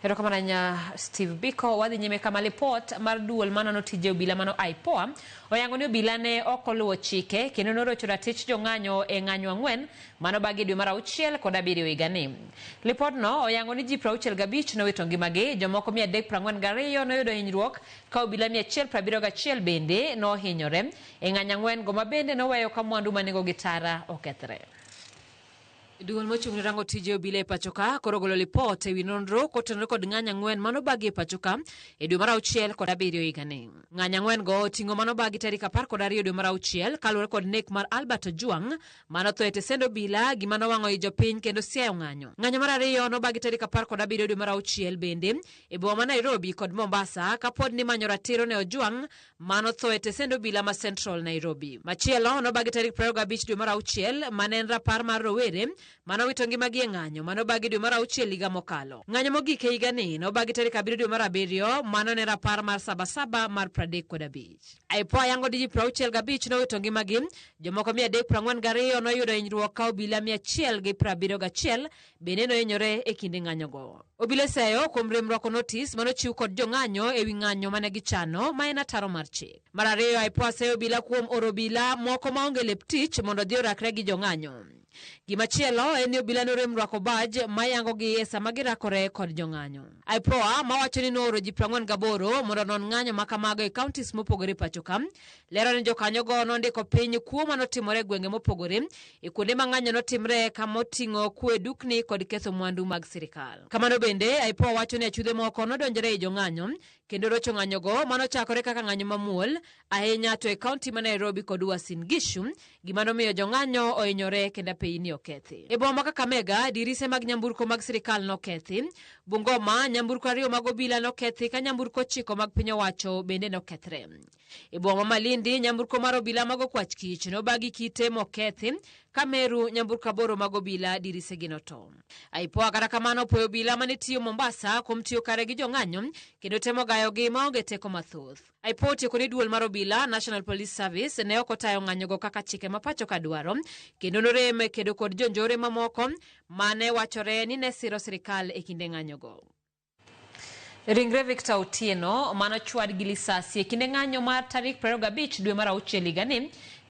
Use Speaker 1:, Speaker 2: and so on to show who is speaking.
Speaker 1: Erokamano ahinya Steve Biko. Wadhi nyime kama lipot mar duol manono tije obila mano IPOA oyango ni obila ne ok oluwo chike kendo norocho ratich jong'anyo e ng'anyo ang'wen manobagi dwe mar auchiel kod abiriyo higani. Lipodno oyango ni ji 65 nowito ngimagi, jomoko 342 noyudo hinyruok ka obila 171 bende nohinyore e ng'anyo ang'wen go ma bende noweyo ka mwandu ma nengogi tara okethre. Duol mochung' ne rango tije obila e pacho ka koro ogolo lipot ewi nonro kotenore kod ng'anyo ang'wen manobagi e pacho ka e dwe mar auchiel kod abiriyo higani. Ng'anyo ang'wen go oting'o manobagi tarik 12 dwe mar auchiel kaluwore kod nek mar Albert Ojwang manotho e tesend obila gima nowang'o i jopiny kendo siayo ng'anyo. Ng'anyo mar ariyo nobagi tarik 17 dwe mar auchiel bende e boma ma Nairobi kod Mombasa kapod nimanyo ratiro ne Ojwang manotho e tesend obila ma Central Nairobi. Machielo nobagi tarik 25 dwe mar auchiel mane en rapar mar rowere manowito ngimagi e ng'anyo manobagi dwe mar auchiel higa mokalo. Ng'anyo mogik e higani nobagi tarik 7 dwe mar abiriyo mano ne rapar mar sabasaba mar 35. IPOA yango ni ji 65 nowito ngimagi, jomoko 342 noyudo hinyruok ka obila 171 bende nohinyore e kinde ng'anyogo. Obila oseyo kuom rem rwako notis manochiw kod jong'anyo ewi ng'anyo mane gichano ma en ataro mar chik. Mar ariyo, IPOA seyo obila kuom oro obila moko maonge lep tich mondo odhi orakre gi jong'anyo. Gimachielo en ni obila norem rwako baj mayangogi e sama girakore kod jong'anyo. IPOA mawacho ni nooro ji 48 mondo onon ng'anyo ma kamago e counties mopogore pacho ka, lero ni jokanyogo nondiko piny kuo manotimore e gwenge mopogore e kuonde ma ng'anyo notimre kama oting'o kuo e dukni kod ketho mwandu mag sirikal. Kamano bende, IPOA wacho ni achudhe moko nodonjore ei jong'anyo kendo rocho ng'anyogo manochakore kaka ng'anyo mamuol ahinya to e kaunti ma Nairobi kod Uasin Gishu, gima nomiyo jong'anyo ohinyore kendo apeyini okethi. E boma ma Kakamega, dirise mag nyamburko mag sirikal nokethi. Bungoma, nyamburko ariyo mag obila nokethi ka nyamburko ochiko mag piny owacho bende nokethre. E boma ma Malindi, nyamburko mar obila mag okwach kich nobagi kite mokethi, ka Meru nyamburko aboro mag obila dirisegi noto. IPOA kata kamano opoyo obila mane tiyo Mombasa kuom tiyo kare gi jong'anyo kendo temo gayogi maonge teko mathoth. IPOA otieko ni duol mar obila National Police Service ne ok otayo ng'anyogo kaka chike ma pacho ka dwaro kendo norem kedo kod jonjore mamoko mane wachore ni ne siro sirikal e kinde ng'anyogo. Ringre Victor Otieno manochwad gi lisasi e kinde ng'anyo mar tarik 25 dwe mar auchiel higani